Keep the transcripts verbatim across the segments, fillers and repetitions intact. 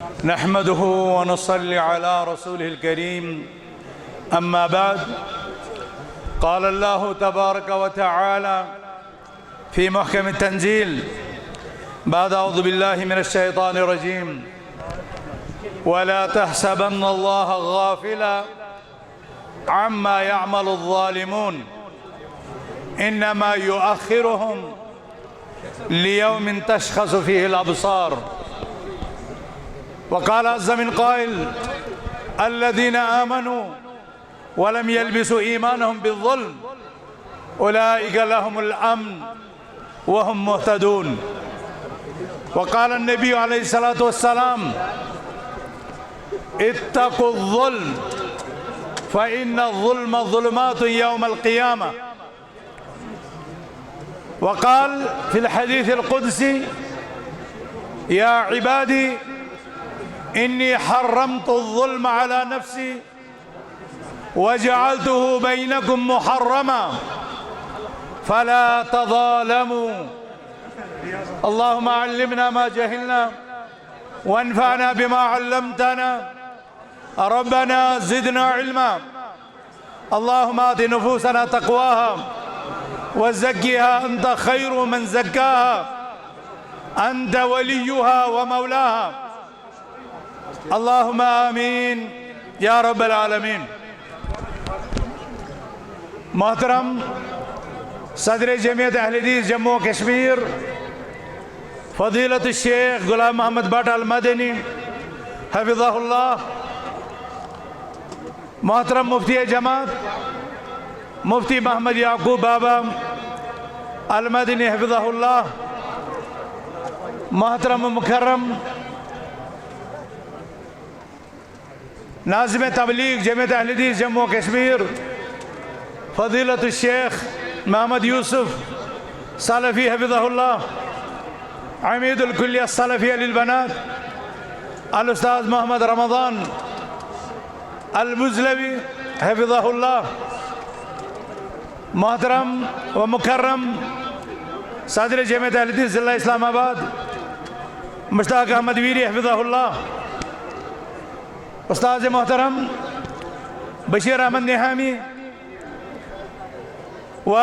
نحمده ونصلي على رسوله الكريم. أما بعد، قال الله تبارك وتعالى في محكم التنزيل بعد أعوذ بالله من الشيطان الرجيم: ولا تحسبن الله غافلا عما يعمل الظالمون إنما يؤخرهم ليوم تشخص فيه الأبصار. وقال عز من قائل: الذين آمنوا ولم يلبسوا إيمانهم بالظلم أولئك لهم الأمن وهم مهتدون. وقال النبي عليه الصلاة والسلام: اتقوا الظلم فإن الظلم ظلمات يوم القيامة. وقال في الحديث القدسي: يا عبادي إني حرمت الظلم على نفسي وجعلته بينكم محرما فلا تظالموا. اللهم علمنا ما جهلنا وانفعنا بما علمتنا. ربنا زدنا علما. اللهم آت نفوسنا تقواها وزكها أنت خير من زكاها أنت وليها ومولاها. اللهم آمين يا رب العالمين. محترم صدر جمعیت اہل حدیث جموں و کشمیر فضیلت الشیخ غلام محمد بٹ المدنی حفظہ اللہ، محترم مفتی جماعت مفتی محمد یعقوب بابا المدنی حفظہ اللہ، محترم و مکرم ناظم تبلیغ جمعیت اہل حدیث جموں و کشمیر فضیلت الشیخ محمد یوسف سلفی حفظہ اللہ، عمید الکلیہ السلفیہ للبنات الاستاذ محمد رمضان البزلوی حفظہ اللہ، محترم و مکرم صدر جمعیت اہل حدیث ضلع اسلام آباد مشتاق احمد ویری حفظہ اللہ، استاذ محترم بشیر احمد نہامی و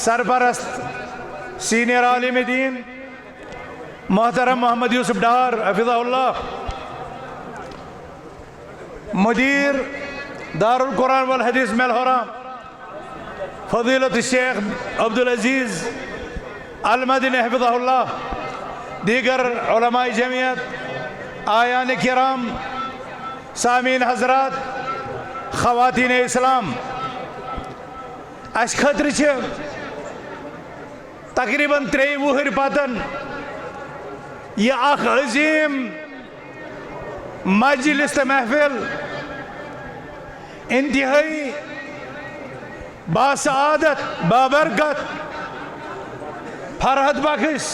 سرپرست سینئر عالم دین محترم محمد یوسف ڈار حفظہ اللہ، مدیر دارالقرآن والحدیث ملہورہ فضیلت الشیخ عبدالعزیز المدنی حفظہ اللہ، دیگر علماء جمعیت، اعیان کرام، سامعین حضرات، خواتین اسلام، اسہِ خٲطرٕ چھِ تقریباً ترٛیٚیہِ وُہٕرۍ پتن یہِ اکھ عظیٖم مجلس تہٕ محفل، انتہٲئی باسعادت، بابرکت، فرحت بخش،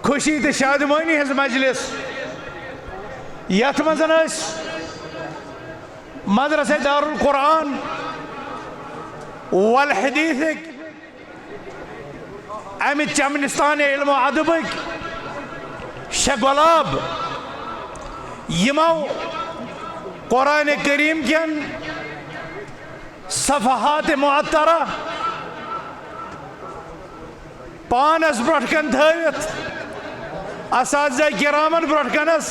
خوشی تہٕ شادمٲنی ہٕنٛز مجلس، یتھ منٛز أسۍ مدرسہ دارالقرآن والحدیثٕکۍ امہِ چمنستان علم و ادبٕکۍ شےٚ گۄلاب، یِمو قرآن کریم کٮ۪ن صفحات معطرہ پانس برونٛٹھ کن تھٲوِتھ، اساتذہ کرامن برونٛٹھ کنس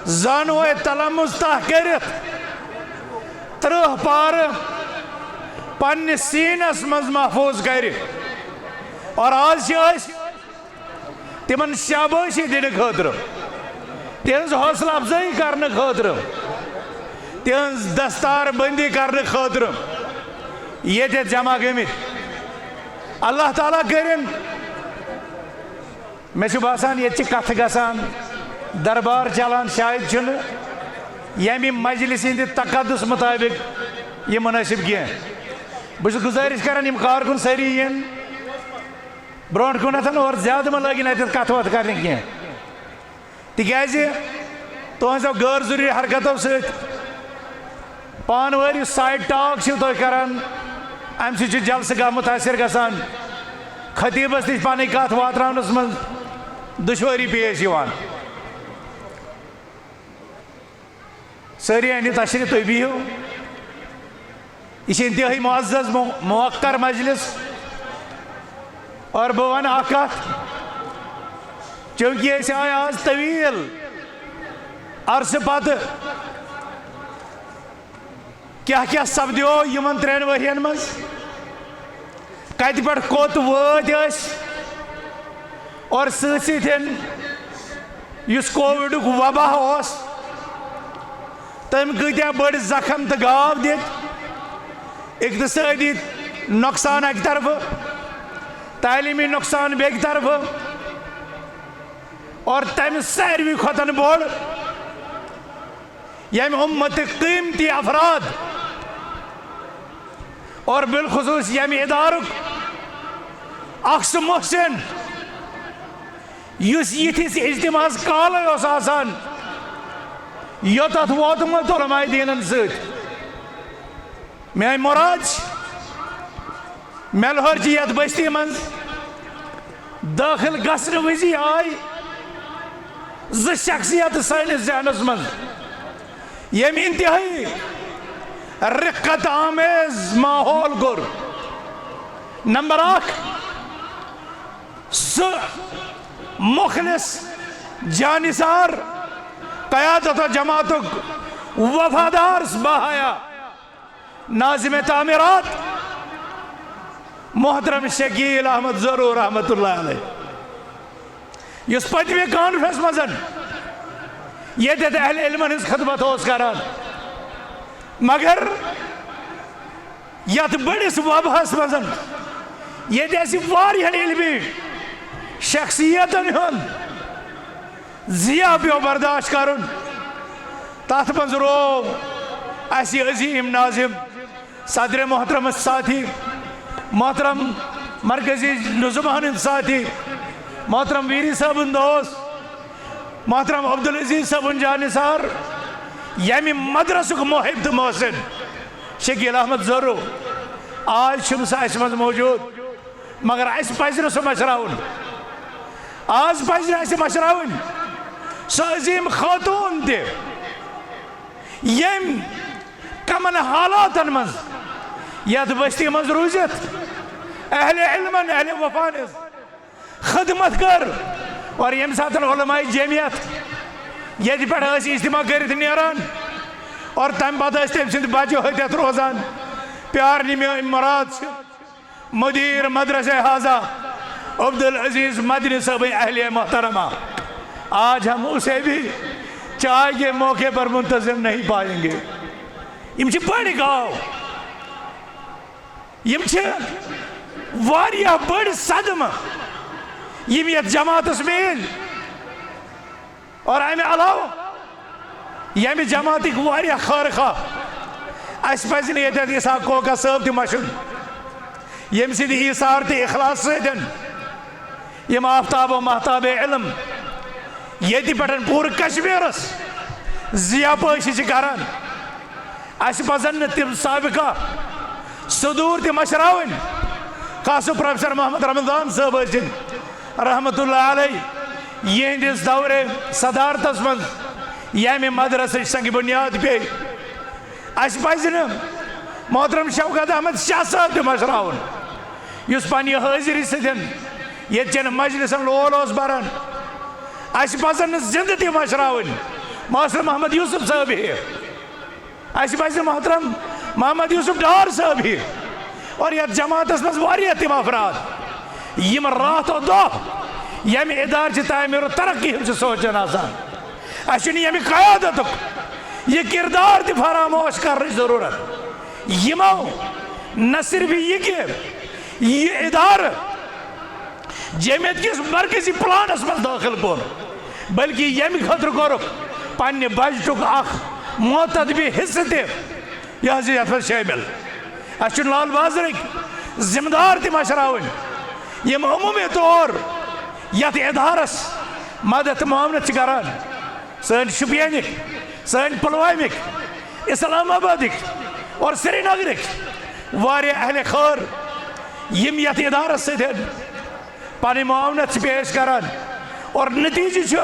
زانوے تلمذ تہ کٔرِتھ، ترٕٛہ پارٕ پننِس سیٖنس منٛز محفوظ کرِ۔ اور آز چھِ أسۍ تِمن شابٲشی دِنہٕ خٲطرٕ، تِہنٛز حوصلہٕ افزٲیی کرنہٕ خٲطرٕ، تِہنٛز دستار بندی کرنہٕ خٲطرٕ ییٚتٮ۪تھ جمع گٔمٕتۍ۔ اللہ تعالیٰ کٔرِن، مےٚ چھُ باسان، ییٚتہِ چھِ کتھٕ گژھان، دربار چلان، شاید چھُنہٕ ییٚمہِ مجلسہِ ہٕنٛدِ تقدس مطابق یہِ منٲسب کینٛہہ۔ بہٕ چھُس گُزٲرِش کران، یِم کارکُن سٲری یِن برونٛٹھ کُنتھ اور زیادٕ مہ لٲگِن اَتٮ۪تھ کتھٕ وتھٕ کرنہِ کینٛہہ، تِکیازِ تُہنٛزو غٲر ضروٗری حرکتو سۭتۍ پانہٕ وٲرۍ یُس سایڈ ٹاک چھِو تُہۍ کران، امہِ سۭتۍ چھُ جلسہٕ گاہ مُتٲثر گژھان۔ خطیبس نِش پنٕنۍ کتھ واتراونس منٛز دُشوٲری پیش یِوان۔ سٲری أنِو تشریٖف، تُہۍ بِہِو۔ یہِ چھِ انتہٲئی معزز مو-، موقر مجلس۔ اور بہٕ وَنہٕ اکھ کتھ، چوٗنٛکہِ أسۍ آے آز طویل عرصہٕ پتہٕ، کیٛاہ کیٛاہ سپدیو یِمن ترٛٮ۪ن ؤرین منٛز؟ کتہِ پٮ۪ٹھ کوٚت وٲتۍ أسۍ؟ اور سۭتۍ سۭتۍ یُس کووِڈُک وبا اوس، تٔمۍ کۭتیٛاہ بٔڑۍ زخم تہٕ گاو دِتۍ، اقتصٲدی نۄقصان اکہِ طرفہٕ، تعلیٖمی نۄقصان بیٚکہِ طرفہٕ، اور تَمہِ ساروی کھۄتہٕ بوٚڑ، ییٚمہِ اُمتٕکۍ قۭمتی افراد اور بالخصوص ییٚمہِ ادارُک اکھ سُہ محسن، یُس یِتھِس اجتماعس کالے اوس آسان، یوٚتتھ ووتمُت علماء دیٖنن سۭتۍ۔ میٲنۍ مراد چھِ، مےٚ لوہر چھِ یتھ بستی منٛز دٲخل گژھنہٕ وِزی آے زٕ شخصیت سٲنِس ذہنس منٛز، ییٚمۍ انتہٲئی رقت آمیز ماحول کوٚر۔ نمبر اکھ، سُہ مخلص، جانثار، قیادت و جماعتُک وفادار، باحیا ناظم تعمیرات محترم شکیل احمد زرو رحمت اللہ علیہ، یُس پٔتمہِ کانفرنس منٛز ییٚتٮ۪تھ اہل علمن ہٕنٛز خدمت اوس کران، مگر یتھ بٔڑِس وباہس منٛز ییٚتہِ اسہِ واریاہن علمی شخصیتن ہُنٛد ضیاع پیوٚو برداشت کرُن، تتھ منٛز روو اسہِ عظیم ناظم، صدر محترم ساتھی، محترم مرکزی نظمن ہُنٛد ساتھی، محترم ویری صٲبُن دوست، محترم عبدالعزیز صٲبُن جانثار، ییٚمہِ مدرسُک محب تہٕ محسن شکیل احمد زرو۔ آز چھُنہٕ سُہ اسہِ منٛز موجود، مگر اسہِ پزِ نہٕ سُہ مشراوُن۔ آز پزِ نہٕ اسہِ مشراوٕنۍ سۄ عظیم خاتون تہِ، ییٚمۍ کمن حالاتن منٛز یتھ بستی منٛز روٗزِتھ اہل علمن، اہل وفان ہٕنٛز خدمت کٔر۔ اور ییٚمہِ ساتہٕ علماء جمعیت ییٚتہِ پٮ۪ٹھ ٲسۍ اجتماع کٔرِتھ نیران، اور تمہِ پتہٕ ٲسۍ تٔمۍ سٕنٛدۍ بچہِ ہوٚتٮ۪تھ روزان، پیارنہِ میٲنۍ مراد چھِ مدیر مدرسہ ہذا عبدالعزیز مدنی صٲبٕنۍ اہلیہ محترمہ۔ آج ہم اسے بھی چائے کے موقع پر منتظر نہیں پائیں گے۔ یِم چھِ بٔڑۍ گاو، یِم چھِ واریاہ بٔڑۍ صدمہٕ، یِم یتھ جماعتس میلۍ۔ اور امہِ علاوٕ ییٚمہِ جماعتٕکۍ واریاہ خٲر خواہ، اسہِ پزِ نہٕ ییٚتٮ۪تھ اسحاق کوکا صٲب تہِ مشُن، ییٚمہِ سٕنٛدِ ایثار تہٕ اخلاص سۭتۍ یِم آفتاب و مہتاب علم ییٚتہِ پٮ۪ٹھ پوٗرٕ کشمیرس ضیاء پٲشی چھِ کران۔ اسہِ پزن نہٕ تِم سابقہ صدور تہِ مشراوٕنۍ، خاص پروفیسر محمد رمضان صٲب ٲسِن رحمت اللہ علیہ، یِہنٛدِس دورِ صدارتس منٛز ییٚمہِ مدرسٕچ سنگ بنیاد پیٚیہِ۔ اسہِ پزِ نہٕ محترم شوکت احمد شاہ صٲب تہِ مشراوُن، یُس پننہِ حٲضری سۭتۍ ییٚتہِ چٮ۪ن مجلسن لول اوس بران۔ اسہِ پزن نہٕ زندٕ تہِ مشراوٕنۍ محترم محمد یوسف صٲب ہی۔ اسہِ پزِ محترم محمد یوسف ڈار صٲب ہی اور یتھ جماعتس منٛز واریاہ تِم افراد، یِم راتھ و دۄہ ییٚمہِ ادارٕ چہِ تعمیٖر و ترقی ہُنٛد چھِ سونٛچان آسان۔ اسہِ چھُنہٕ ییٚمہِ قیادتُک یہِ کردار تہِ فراموش کرنٕچ ضروٗرت۔ یِمو نہ صرف یہِ کہِ یہِ ادارٕ جمعیت کِس مرکزی پلانس منٛز دٲخل کوٚر، بلکہ ییٚمہِ خٲطرٕ کوٚرُکھ پننہِ بجٹُک اکھ معتدبی حصہٕ تہِ یہِ حظ یہِ یتھ منٛز شٲمِل۔ اسہِ چھُ لال بازرٕکۍ ذمہٕ دار تہِ مشراوٕنۍ، یِم عموٗمی طور یتھ ادارس مدد تہٕ معاونت چھِ کران۔ سٲنۍ شُپینٕکۍ، سٲنۍ پُلوامٕکۍ، اسلام آبادٕکۍ اور سرینگرٕکۍ واریاہ اہل خٲر، یِم یتھ ادارس سۭتۍ پنٕنۍ معاونت چھِ پیش کران۔ اور نتیجہ چھُ،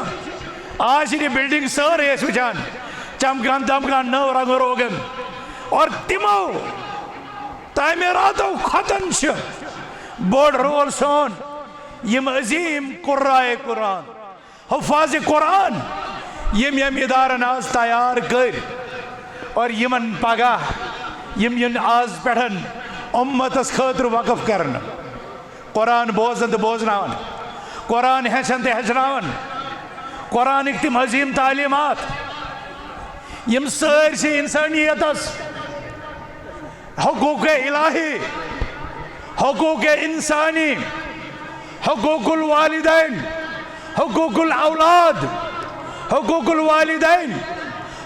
آز چھِ یہِ بلڈنگ سٲرٕے أسۍ وٕچھان، چمکان دمکان نٔو رنگ روگن۔ اور تِمو تعمیراتو کھۄتن چھُ بوٚڑ رول سون یِم عظیم قرائے قرآن، حفاظ قرآن، یِم یِم ادارن آز تیار کٔرۍ اور یِمن پگاہ یِم یِن آز پٮ۪ٹھ امتس خٲطرٕ وقف کرنہٕ۔ قرآن بوزن تہٕ بوزناون، قرآن ہیٚچھن تہٕ ہیٚچھناون، قرآنٕکۍ تِم عظیٖم تعلیٖمات یِم سٲرسٕے انسٲنیتس حقوق الہی، حقوق انسانی، حقوق الوالدین، حقوق الاولاد، حقوق الوالدین،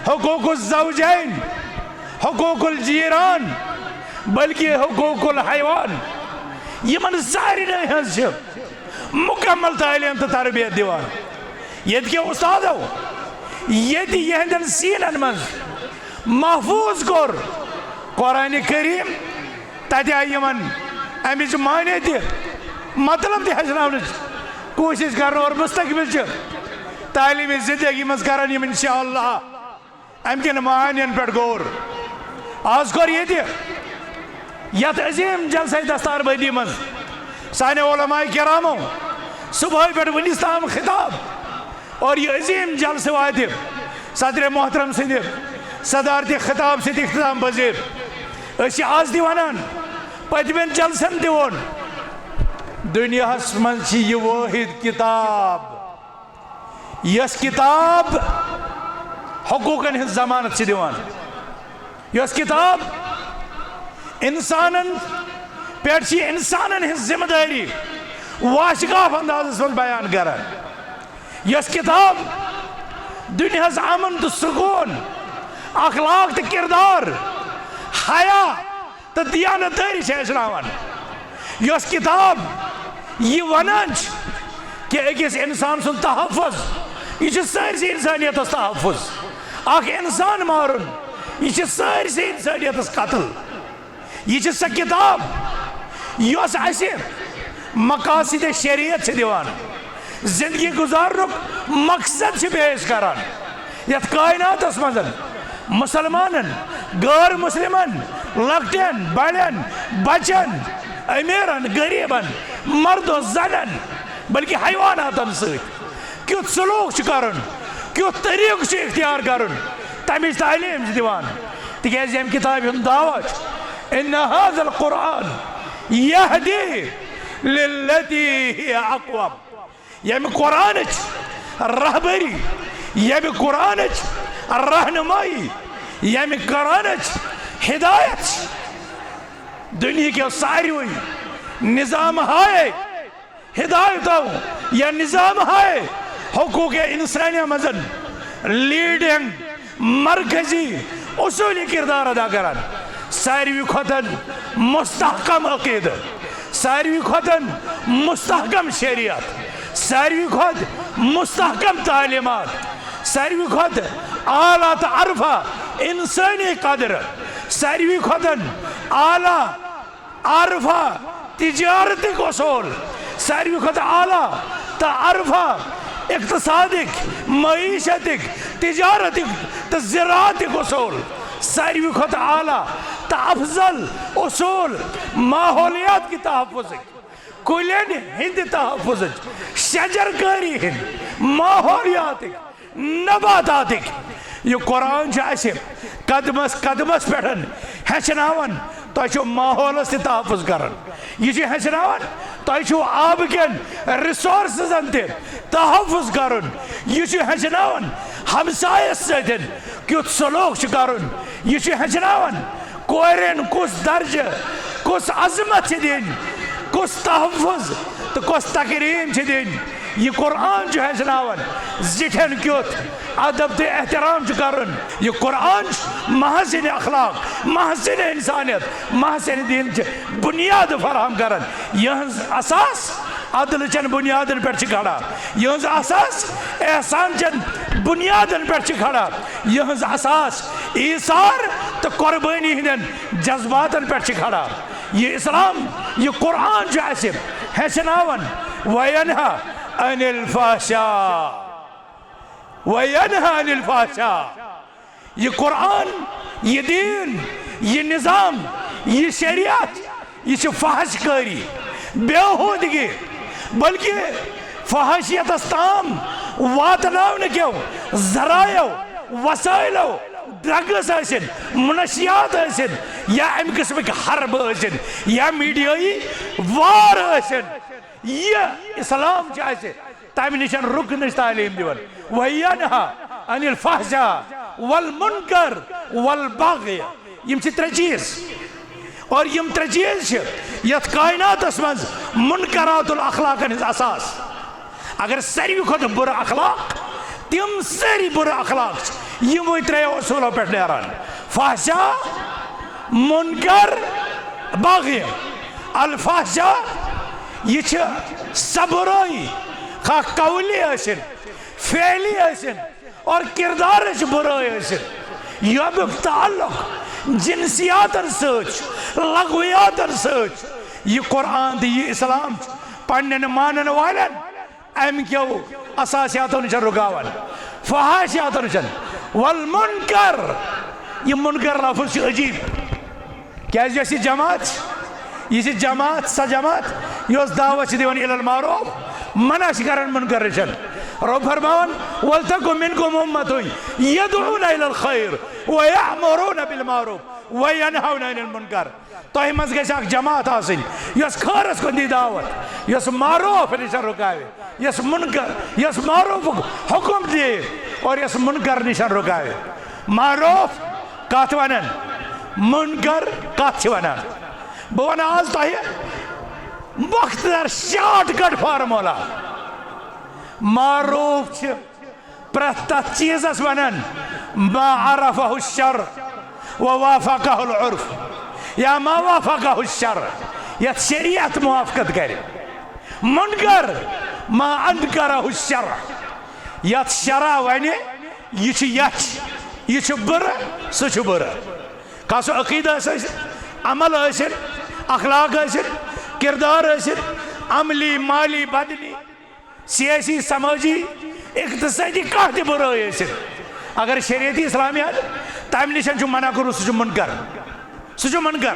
حقوق الزوجین، حقوق الجیران، بلکہ حقوق الحیوان، یِمن سارنٕے ہٕنٛز چھِ مکمل تعلیٖم تہٕ تربیت دِوان۔ ییٚتہِ کیو استادو ییٚتہِ یِہنٛدٮ۪ن سیٖنن منٛز محفوٗظ کوٚر قرآن کریم، تتہِ آیہِ یِمن امِچ معنی تہِ، مطلب تہِ ہیٚچھناونٕچ کوٗشش کرنہٕ اور مستقبل چہِ تعلیٖمی زندگی منٛز کرن یِم انشاءاللہ امہِ کٮ۪ن معنین پٮ۪ٹھ غور۔ آز کوٚر ییٚتہِ یتھ عظیٖم جلسے دستار بندی منٛز سانہِ علماء کرامو صبحٲے پٮ۪ٹھ وُنِس تام خطاب، اور یہِ عظیٖم جلسہٕ واتہِ صدر محترم سٕنٛدِ صدارتی خطاب سۭتۍ اختتام پذیر۔ أسۍ چھِ آز تہِ ونان، پٔتمٮ۪ن جلسن تہِ ووٚن، دُنیاہس منٛز چھِ یہِ وٲحد کتاب، یۄس کتاب حقوقن ہٕنٛز ضمانت چھِ دِوان، یۄس کتاب انسانن پٮ۪ٹھ چھِ انسانن ہٕنٛز ذمہٕ دٲری واشگاف اندازس منٛز بیان کران، یۄس کتاب دُنیاہس امن تہٕ سکوٗن، اخلاق تہٕ کردار، حیا تہٕ دیانت دٲری چھِ ہیٚچھناوان۔ یۄس کتاب یہِ ونان چھِ کہ أکِس انسان سُنٛد تحفظ، یہِ چھُ سٲرسٕے انسانیتس تحفظ۔ اکھ انسان مارُن، یہِ چھِ سٲرسٕے انسانیتس قتل۔ یہِ چھِ سۄ کتاب یۄس اسہِ مقاصد شریعت چھِ دِوان، زندگی گزارنُک مقصد چھِ پیش کران۔ یتھ کائناتس منٛز مسلمانن، غٲر مسلمن، لۄکٹٮ۪ن، بڑٮ۪ن، بچن، امیرن، غریبن، مرد و زنن، بلکہ حیواناتن سۭتۍ کیُتھ سلوک چھُ کرُن، کیُتھ طریقہٕ چھُ اختیار کرُن، تمِچ تعلیٖم چھِ دِوان۔ تِکیازِ ییٚمہِ کتابہِ ہُنٛد دعویٰ چھُ، ان هذا القرآن يهدي للتي هي اقوم۔ ییٚمہِ قرآنٕچ رہبری، ییٚمہِ قرآنٕچ رہنمائی، ییٚمہِ قرآنٕچ ہدایت چھِ دُنیہکیو ساروٕے نظام ہائے ہدایتو یا نظام ہائے حقوق انسانیہ منٛز لیڈنگ مرکزی اصولی کردار ادا کران۔ ساروی کھۄتہٕ مستحکم عقیدٕ، ساروی کھۄتہٕ مستحکم شریعت، ساروی کھۄتہٕ مستحکم تعلیمات، ساروی کھۄتہٕ اعلیٰ تہٕ ارفع انسٲنی قدر، ساروی کھۄتہٕ اعلیٰ ارفع تجارتٕکۍ اصوٗل، ساروی کھۄتہٕ اعلیٰ تہٕ ارفع اقتصادٕکۍ، معیشتٕکۍ، تجارتٕکۍ تہٕ زراعتٕکۍ اصوٗل، ساروی کھۄتہٕ اعلیٰ تہٕ افضل اصوٗل ماحولیات کہِ تحفظٕکۍ، کُلٮ۪ن ہٕنٛدِ تحفظٕچ، شجر کٲری ہٕنٛدۍ، ماحولیاتٕکۍ، نباتاتٕکۍ۔ یہِ قرآن چھُ اَسہِ قدمس قدمس پٮ۪ٹھ ہیٚچھناوان، تۄہہِ چھُو ماحولس تہِ تحفظ کرُن۔ یہِ چھُ ہیٚچھناوان، تۄہہِ چھُو آبہٕ کٮ۪ن resourcesن تہِ تحفظ کرُن۔ یہِ چھُ ہیٚچھناوان، ہمسایس سۭتۍ کیُتھ سلوک چھُ کرُن۔ یہِ چھُ ہیٚچھناوان، کورٮ۪ن کُس درجہٕ، کُس عظمت چھِ دِنۍ، کُس تحفظ تہٕ کۄس تکریٖم چھِ دِنۍ۔ یہِ قرآن چھُ ہیٚچھناوان، زِٹھٮ۪ن کیُتھ ادب تہٕ احترام چھُ کرُن۔ یہِ قرآن چھُ محاسن اخلاق، محاسن انسانیت، محاسن دین چہِ بنیاد فراہم کران۔ یہنٛز اساس عدل چٮ۪ن بنیادن پٮ۪ٹھ چھِ کھڑا، یہنٛز اساس احسان چٮ۪ن بنیادن پٮ۪ٹھ چھِ کھڑا، یہنٛز اساس ایثار تہٕ قربٲنی ہٕنٛدٮ۪ن جذباتن پٮ۪ٹھ چھِ کھڑا۔ یہِ اسلام، یہِ قرآن چھُ اسہِ ہیٚچھناوان، وینہا عن الفحشاء وینہا عن الفحشاء۔ یہ قرآن، یہ دین، یہ نظام، یہ شریعت، یہ چھ فحش کاری، بیہودگی، بلکہ فحشیتس تام واتناونہٕ کیو ذرایعو، وسائلو، ڈرگز ٲسِن، منشیات ٲسِن، یا امہِ قٕسمٕکۍ حربہٕ ٲسِن، یا میڈیائی وار ٲسِن۔ یہ اسلام چھُ اسہِ تمہِ نِش رُکنٕچ تعلیٖم دِوان۔ وینہا عن الفحشاء والمنکر والبغی۔ یم چھِ ترٛےٚ چیٖز۔ اور یم ترٛےٚ چیٖز چھِ یتھ کائناتس منٛز منکرات الاخلاقن ہٕنٛز اساس۔ اگر ساروی کھۄتہٕ بُرٕ اخلاق، تِم سٲری بُرٕ اخلاق چھِ یِموٕے ترٛیٚیو اصوٗلو پٮ۪ٹھ نیران۔ فحشاء، منکر، بغی۔ الفحشاء، یہ چھ سۄ برٲیی، خواہ قولی ٲسِن، فعلی ٲسِن، اور کردارٕچ برٲیی ٲسِن، یمیُک تعلق جنسیاتن سۭتۍ چھُ، لغویاتن سۭتۍ چھُ۔ یہ قرآن تہٕ یہ اسلام چھُ پننٮ۪ن مانن والٮ۪ن امہِ کیو اساسیاتو نِش رُکاوان، فحاشیاتو نِش۔ والمنکر، یہ منکر لفظ چھُ عجیب۔ کیازِ یۄس یہِ جماعت چھِ، یہِ چھِ جماعت، سۄ جماعت یۄس دعوت چھِ دِوان الی المعروف، منع چھِ کران منکر نِش۔ رۄب فرماوان، "ولتکن منکم امة یدعون الی الخیر ویأمرون بالمعروف وینہون عن المنکر۔" تۄہہِ منٛز گژھِ اکھ جماعت آسٕنۍ یۄس خٲرس کُن دی دعوت، یۄس معروف نِش رُکاوِ، یۄس منکر، یۄس معروفُک حکم دِیہِ اور یۄس منکر نِش رُکاوِ۔ معروف کتھ ونان، منکر کتھ چھِ ونان؟ بہٕ ونہٕ آز تۄہہِ مختصر شارٹ کٹ فارمولا۔ معروف چھِ پرٛٮ۪تھ تتھ چیٖزس ونان ما عرفہ الشرع و وافقہ العرف، یا ما وافقہ الشرع، یتھ شریعت موافقت کرِ۔ منکر ما انکرہ الشرع، یتھ شرع ونہِ یہِ چھُ یچھ، یہِ چھُ بُرٕ، سُہ چھُ بُرٕ۔ خاص عقیدہ ٲسِن، عمل ٲسِن، اخلاق ٲسِن، کردار ٲسِن، عملی، مالی، بدنی، سیاسی، سمٲجی، اقتصٲدی، کانٛہہ تہِ بُرٲے ٲسِن، اگر شریعت اسلامی آسہِ، تمہِ نِش چھُ منع کوٚرمُت، سُہ چھُ منکر۔ سُہ چھُ منکر۔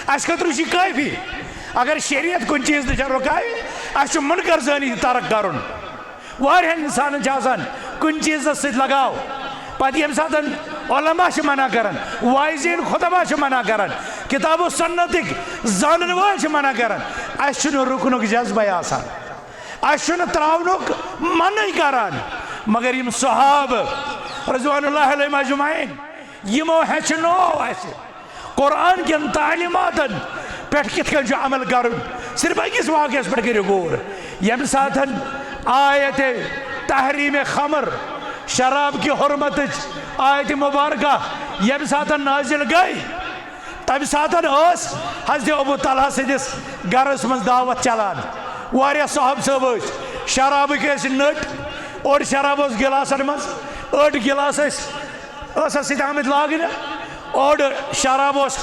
اسہِ خٲطرٕ چھُ یہِ کٲفی۔ اگر شریعت کُنہِ چیٖز نِش رُکاوِ، اسہِ چھُ منکر زٲنِتھ یہِ ترک کرُن۔ واریاہن انسانن چھِ آسان کُنہِ چیٖزس سۭتۍ لگاو، پتہٕ ییٚمہِ ساتہٕ علماء چھِ منع کران، واعظین خطبہ چھِ منع کران، کتاب و سنتٕکۍ زانن وٲلۍ چھِ منع کران، اسہِ چھُنہٕ رُکنُک جذبے آسان۔ اسہِ چھُنہٕ تراونُک منٕے کران، مگر یِم صحابہٕ رضوان اللہ علیہم اجمعین، یِمو ہیٚچھنو اسہِ قرآن کٮ۪ن تعلیماتن پٮ۪ٹھ کِتھ کٔنۍ چھُ عمل کرُن۔ صرف أکِس واقعس پٮ۪ٹھ کٔرِو غور، ییٚمہِ ساتہٕ آیت تحریم خمر، شراب کہِ حرمتٕچ آیت مبارکہ ییٚمہِ ساتہٕ نازل گٔے، تمہِ ساتہٕ ٲس حضرت ابو طلحہ سٕنٛدِس گرس منٛز دعوت چلان۔ واریاہ صحابہٕ صٲب ٲسۍ، شرابٕکۍ ٲسۍ نٔٹۍ، اوٚڑ شراب اوس گِلاسن منٛز، أڑۍ گِلاس ٲسۍ ٲسس سۭتۍ آمٕتۍ لاگنہٕ، اوٚڑ شراب اوس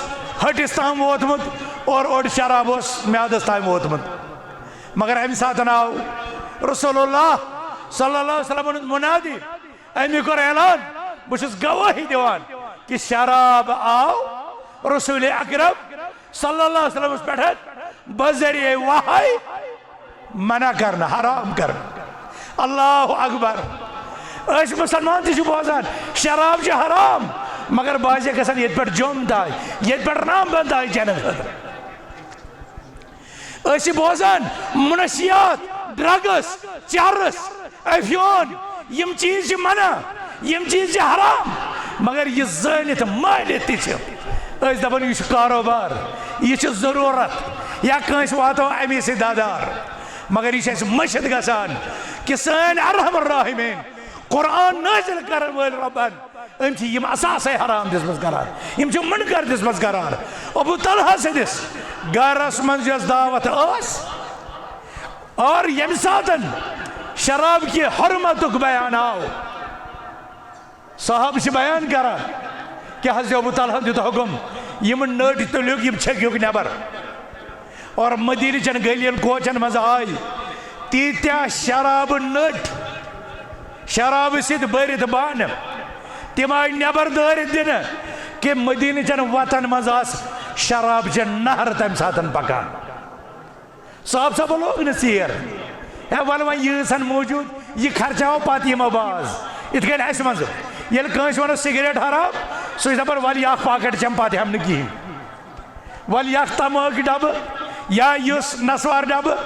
ہٹِس تام ووتمُت اور اوٚڑ شراب اوس میادس تام ووتمُت۔ مگر امہِ ساتہٕ آو رسول اللہ صلی اللہ علیہ وسلم منادی، أمۍ کوٚر اعلان، بہٕ چھُس گوٲہی دِوان کہِ شراب آو رسول اکرم صلی اللہ علیہ وسلمس پٮ۪ٹھ بذریعہ وحی منع کرنہٕ، حرام کرنہٕ۔ اللہ اکبر۔ أسۍ مسلمان تہِ چھِ بوزان، شراب چھِ حرام، مگر بعضے گژھن ییٚتہِ پٮ۪ٹھ جوٚم تام، ییٚتہِ پٮ۪ٹھ رامبن تام چٮ۪نہٕ خٲطرٕ۔ أسۍ چھِ بوزان منشیات، ڈرگس، چرس، افیون، یِم چیٖز چھِ منع، یِم چیٖز چھِ حرام، مگر یہِ زٲنِتھ مٲنِتھ تہِ چھِ أسۍ دپان، یہِ چھُ کاروبار، یہِ چھِ ضروٗرت، یا کٲنٛسہِ واتو اَمی سۭتۍ دَدار۔ مگر یہِ چھِ اَسہِ مٔشِتھ گژھان کہِ سٲنۍ ارحم الراحمین، قرآن نٲزِل کرن وٲلۍ رۄبن، أمۍ چھِ یِم اثاثے حرام دِژمٕژ قرار، یِم چھِ منکر دِژمٕژ قرار۔ ابو طلحہ سٕنٛدِس گرس منٛز یۄس دعوت ٲس، اور ییٚمہِ ساتن شراب کہِ حرمتُک بیان آو، صحابہٕ چھِ بیان کران کہِ حضرت ابو طلحہ دیُت حکم، یِم نٔٹۍ تُلیُک، یِم چھٔکِیُک نٮ۪بر۔ اور مدینہ چٮ۪ن گلیَن کوچن منٛز آے تیٖتیٛاہ شرابہٕ نٔٹۍ، شرابہٕ سۭتۍ بٔرِتھ بانہٕ، تِم آیہِ نٮ۪بر دٲرِتھ دِنہٕ کہِ مدیٖنہٕ چٮ۪ن وَتَن منٛز آسہٕ شراب چٮ۪ن نہرٕ تَمہِ ساتہٕ پکان۔ صاحب صٲب لوگ نہٕ ژیر۔ ہے، وَلہٕ وۄنۍ ییٖژ ہن موٗجوٗد، یہِ خرچاوو پتہٕ یِمو باز۔ یِتھ کٔنۍ اَسہِ منٛز ییٚلہِ کٲنٛسہِ وَنو سِگریٹ حرام، سُہ چھُ دَپان، "وَلہٕ یہِ اکھ پاکٹ چٮ۪مہٕ، پتہٕ ہٮ۪مہٕ نہٕ کِہیٖنۍ۔" وَلہٕ یہِ اکھ تماکھ ڈبہٕ یا یُس نسوار ڈبہٕ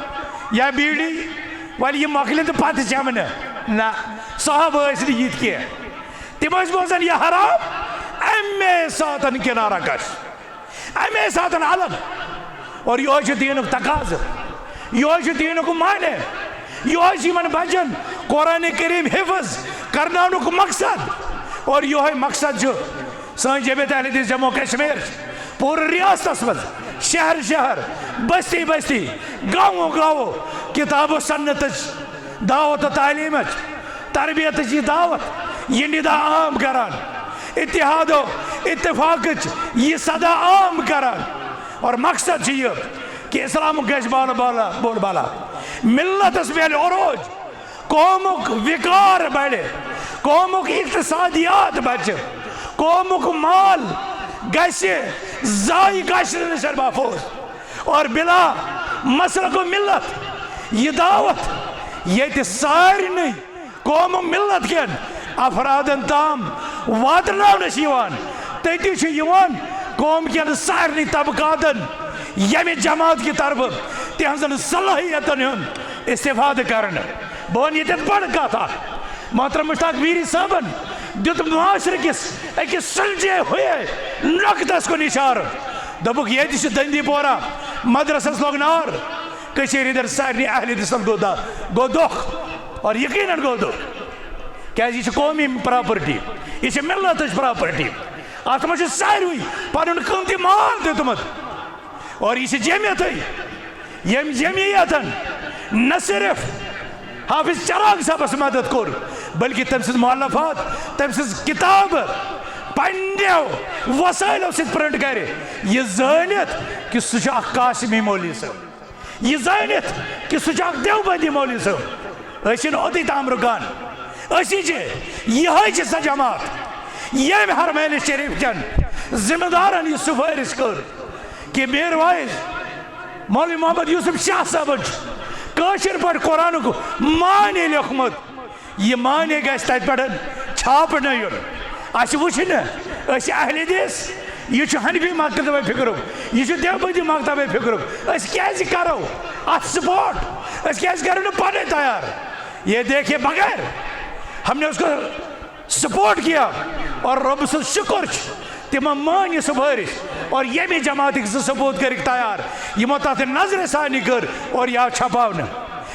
یا بیٖڑی، وَلہٕ یہِ مۄکلہِ تہٕ پتہٕ چٮ۪مہٕ نہٕ۔ نہ، صحابہٕ ٲسۍ نہٕ یِتھۍ کینٛہہ۔ تِم ٲسۍ بوزان یہِ حرام، اَمے ساتَن کِنارہ کش، اَمے ساتَن الگ۔ اور یِہوٚے چھُ دیٖنُک تقاضہٕ، یِہوٚے چھُ دیٖنُک معنی، یِہوٚے چھُ یِمَن بَچَن قرآن کریم حفظ کرناونُک مقصد۔ اور یِہوٚے مقصد چھُ سٲنۍ جمعیت اہل حدیث جموں کشمیر پوٗرٕ ریاستَس منٛز، شہر شہر، بستی بستی، گامو گامو کتاب و سنتٕچ دعوت و تعلیمٕچ تربیتٕچ یہِ دعوت، یہِ ندا عام کران، اتحاد و اتفاقٕچ یہِ صدا عام کران۔ اور مقصد چھُ یہِ کہ اسلامُک گژھِ بال بالا، بول بالا، ملتس میلہِ عروج، قومُک وقار بڑِ، قومُک اقتصادیات بچہِ، قومُک مال گژھِ ضایع گژھِ نہٕ محفوظ۔ اور بلا مسلک و ملت یہِ دعوت ییٚتہِ سارنٕے قوم و ملت کٮ۪ن افرادن تام واتناونہٕ چھِ یِوان، تٔتی چھُ یِوان قوم کٮ۪ن سارنٕے طبقاتن ییٚمہِ جماعت کہِ طرفہٕ تِہنٛزن صلٲحیتن ہُنٛد استفادٕ کرنہٕ۔ بہٕ وَنہٕ ییٚتٮ۪تھ بٔڑ کتھ اکھ، محترم مشتاق میٖری صٲبن دیُت معاشرٕ کِس أکِس سُلجھے ہوئے نۄقطس کُن اِشارٕ۔ دوٚپُکھ، ییٚتہِ چھُ دندی پورہ مدرسس لوٚگ نار، کٔشیٖرِ ہٕنٛدٮ۪ن سارنٕے اہل حدیثن گوٚو دۄ-، گوٚو دۄکھ، اور یقیناً گوٚو دۄکھ، کیازِ یہِ چھِ قومی پراپرٹی، یہِ چھِ ملتٕچ پراپرٹی، اتھ منٛز چھُ ساروٕے پنُن قۭمتی مال دیُتمُت، اور یہِ چھِ جمعیتٕے، ییٚمۍ جمعیتن نہ صرف حافظ چراغ صٲبس مدد کوٚر، بلکہ تٔمۍ سٕنٛز مؤلفات، تٔمۍ سٕنٛز کتابہٕ پننیو وسٲیلو سۭتۍ پرنٹ کرِ، یہِ زٲنِتھ کہِ سُہ چھُ اکھ قاسمی مولوی صٲب، یہِ زٲنِتھ کہِ سُہ چھُ اکھ دیوبندی مولوی صٲب۔ أسۍ چھِنہٕ اوٚتُے تام رُکان، أسی چھِ، یِہوٚے چھِ سۄ جماعت ییٚمۍ حرمین شریف چٮ۪ن ذمہٕ دارن یہِ سفٲرش کٔر کہِ میٖر واعظ مولوی محمد یوسف شاہ صٲبن چھُ کٲشِر پٲٹھۍ قرآنُک معنی لیوٚکھمُت۔ یہِ معنی گژھِ تَتہِ پٮ۪ٹھ چھاپنہٕ یُن۔ اَسہِ وٕچھ نہٕ، أسۍ اہل حدیث، یہِ چھُ حنفی مکتبہ فکرُک، یہِ چھُ دیوبندی مکتبہ فکرُک، أسۍ کیازِ کرو اَتھ support؟ أسۍ کیازِ کرو نہٕ پانے تیار؟ یہ دیکھے بغیر ہم نے اس کو support کیا، اور رۄب سُنٛد شُکر چھُ تِمو مٲنۍ یہِ سفٲرش، اور ییٚمہِ جماعتٕکۍ زٕ ثبوت کٔرِکھ تیار، یِمو تَتھ نظرِ ثانی کٔر اور یہِ آو چھپاونہٕ۔